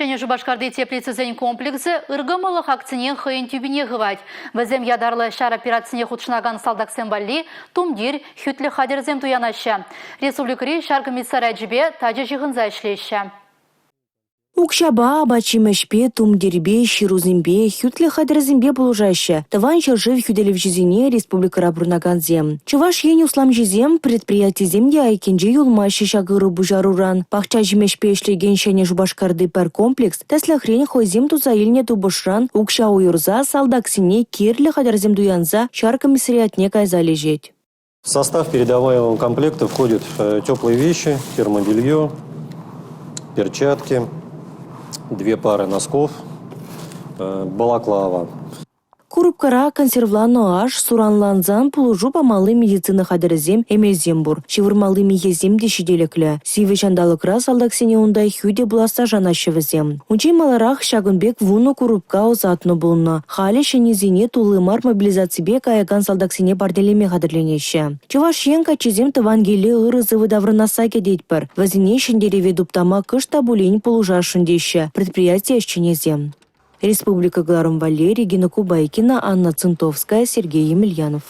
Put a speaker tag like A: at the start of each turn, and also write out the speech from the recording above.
A: Ҫӗнӗ Шупашкарти теплицӑсен комплексӗ ыркӑмӑллӑх акцине хӑйӗн тӳпине хывать. Вӗсем ятарлӑ ҫар операцине хутшӑнакан салтаксем валли тумтир, хӳтлӗх хатӗрӗсем туянаҫҫӗ. Республикӑри ҫар комиссариачӗпе тачӑ ҫыхӑнса ӗҫлеҫҫӗ.
B: Укҫапа, апат-ҫимӗҫпе, тумтирпе, ҫырусемпе, хӳтлӗх хатӗрӗсемпе пулӑшаҫҫӗ Тӑван ҫӗршыв хӳтӗлевҫисене республикӑра пурӑнакансем. Чӑваш Ен усламҫисем, предприятисем те айккинче юлмаҫҫӗ ҫак ырӑ пуҫаруран. Пахча ҫимӗҫпе ӗҫлекен Ҫӗнӗ Шупашкарти пӗр комплекс, тӗслӗхрен, хӑйсем туса илнӗ тупӑшран укҫа уйӑрса салтаксене кирлӗ хатӗрсем туянса ҫар комиссариатне кайса леҫет.
C: В состав передаваемого комплекта входят теплые вещи, термобелье, перчатки, две пары носков, балаклава.
B: Курупкара консервланӑ аш, суранлансан пулӑшу памалли медицина хатӗрӗсем, эмелсем пур. Ҫывӑрмалли михӗсем те ҫителӗклӗ. Сивӗ ҫанталӑкра салтаксене унта хӳтӗ пуласса шанаҫҫӗ вӗсем. Унччен маларах ҫакӑн пек вунӑ курупка ӑсатнӑ пулнӑ. Халӗ ҫӗннисене тулли мар мобилизаципе каякан салтаксене парнелеме хатӗрленеҫҫӗ. Чӑваш Ен каччисем тӑван киле ырӑ-сывӑ таврӑнасса кӗтетпӗр. Вӗсене ҫӗнтерӗве туптама кӑшт та пулин пулӑшасшӑн теҫҫӗ предприяти ӗҫченӗсем. Республика кӑларӑм валли Регина Кубайкина, Анна Цинтовская, Сергей Емельянов.